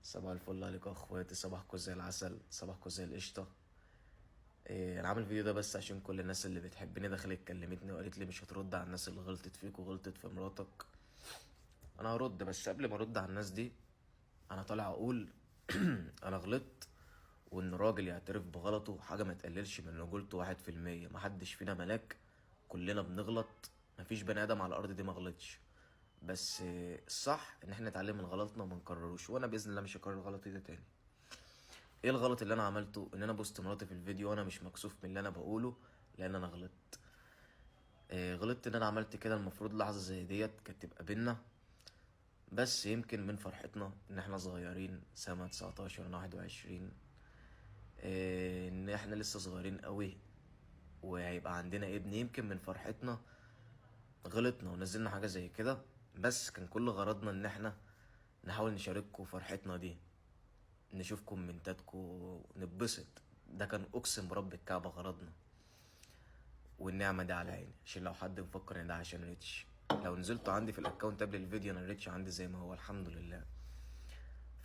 صباح الفل عليكم يا اخواتي، صباحكم زي العسل، صباحكم زي القشطه. انا عامل الفيديو ده بس عشان كل الناس اللي بتحبني دخلت كلمتني وقالت لي مش هترد على الناس اللي غلطت فيك وغلطت في مراتك. انا هرد، بس قبل ما ارد على الناس دي انا طالع اقول انا غلطت، وان راجل يعترف بغلطه حاجة ما تقللش من رجولته 1%. محدش فينا ملاك، كلنا بنغلط، مفيش بني ادم على الارض دي ما غلطش. بس الصح ان احنا نتعلم من غلطنا وما نكرروش، وانا باذن الله مش هكرر غلطي ده تاني. ايه الغلط اللي انا عملته؟ ان انا بوست مراتي في الفيديو وانا مش مكسوف من اللي انا بقوله، لان انا غلطت. غلطت ان انا عملت كده. المفروض لحظة زي ديت كانت تبقى بينا، بس يمكن من فرحتنا ان احنا صغيرين، سنة 19 انا 21، ان احنا لسه صغيرين قوي وهيبقى عندنا ابن، يمكن من فرحتنا غلطنا ونزلنا حاجة زي كده. بس كان كل غرضنا ان احنا نحاول نشارككم فرحتنا دي، نشوف كومنتاتكم، نتبسط. ده كان اقسم برب الكعبة غرضنا، والنعمة دي على عيني. عشان لو حد مفكر ان ده عشان reach، لو نزلتوا عندي في ال account قبل الفيديو انا ال reach عندي زي ما هو الحمد لله.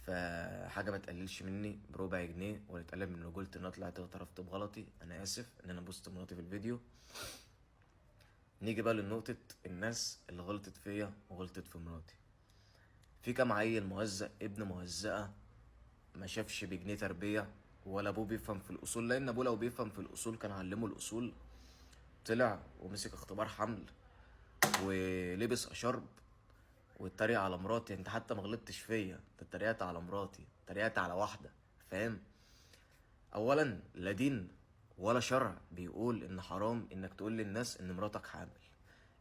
فحاجة ما تقللش مني بربع جنيه ولا تقلل من رجولتي ان انا طلعت اعترفت بغلطي. انا اسف ان انا بوست مراتي في الفيديو. نيجي بقى لنقطة الناس اللي غلطت فيا وغلطت في مراتي. في كام عيل مهزأ، ابن مهزأة، ما شافش بجنيه تربية ولا ابوه بيفهم في الاصول، لان ابوه لو بيفهم في الاصول كان علمه الاصول. طلع ومسك اختبار حمل ولبس اشرب واتريق على مراتي. انت حتى ما غلطتش فيا، انت اتريقت على مراتي، اتريقت على واحدة، فاهم؟ اولا لا دين ولا شرع بيقول ان حرام انك تقول للناس ان مراتك حامل.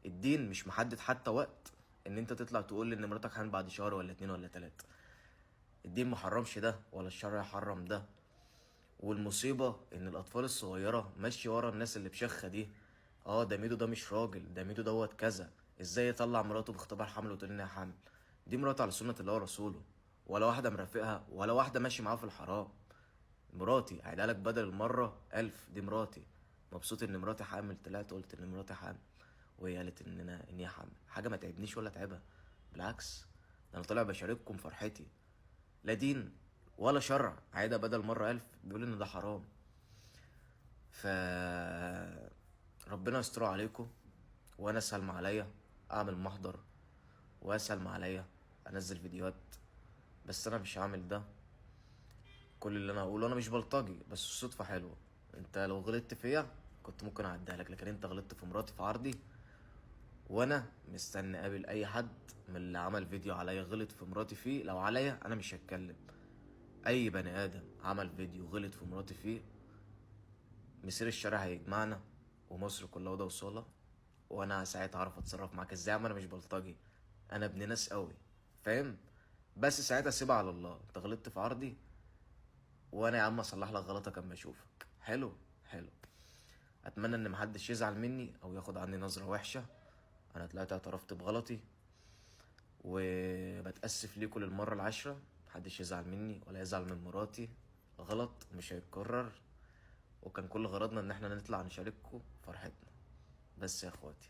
الدين مش محدد حتى وقت ان انت تطلع تقول ان مراتك حامل بعد شهر ولا 2 ولا 3. الدين ما حرمش ده ولا الشرع حرم ده. والمصيبة ان الاطفال الصغيرة ماشية ورا الناس اللي بشخة دي. ده ميدو ده مش راجل، ده ميدو دوت كذا، ازاي يطلع مراته باختبار حمل وتقول انها حامل؟ دي مراته على سنة الله ورسوله، ولا واحدة مرافقها ولا واحدة ماشي معاها في الحرام. مراتي هعيدها لك بدل المرة 1000، دي مراتي. مبسوط ان مراتي حامل، طلعت قلت ان مراتي حامل وهي قالت ان انا ان هي حامل. حاجة ما تعبنيش ولا تعبها، بالعكس ده انا طالع بشارككم فرحتي. لا دين ولا شرع عيدها بدل مرة 1000 بيقول ان ده حرام. ف ربنا يستر عليكم، وانا اسهل ما عليا اعمل محضر، واسهل ما عليا انزل فيديوهات، بس انا مش هعمل ده. كل اللي انا هقوله انا مش بلطجي، بس الصدفة حلوة. انت لو غلطت فيا كنت ممكن اعديها لك، لكن انت غلطت في مراتي في عرضي، وانا مستني اقابل اي حد من اللي عمل فيديو عليا غلط في مراتي فيه. لو عليا انا مش هتكلم. اي بني ادم عمل فيديو غلط في مراتي فيه، مسير الشارع هيجمعنا ومصر كلها وده وصالة، وانا ساعتها اعرف اتصرف معاك ازاي. ما انا مش بلطجي، انا ابن ناس قوي، فاهم؟ بس ساعتها سيبها على الله. انت غلطت في عرضي، وانا يا عم اصلح لك غلطك اما اشوفك. حلو حلو. اتمنى ان محدش يزعل مني او ياخد عني نظرة وحشة. انا طلعت اعترفت بغلطي وبتأسف ليكم للمرة 10. محدش يزعل مني ولا يزعل من مراتي، غلط مش هيتكرر، وكان كل غرضنا ان احنا نطلع نشارككم فرحتنا بس يا اخواتي.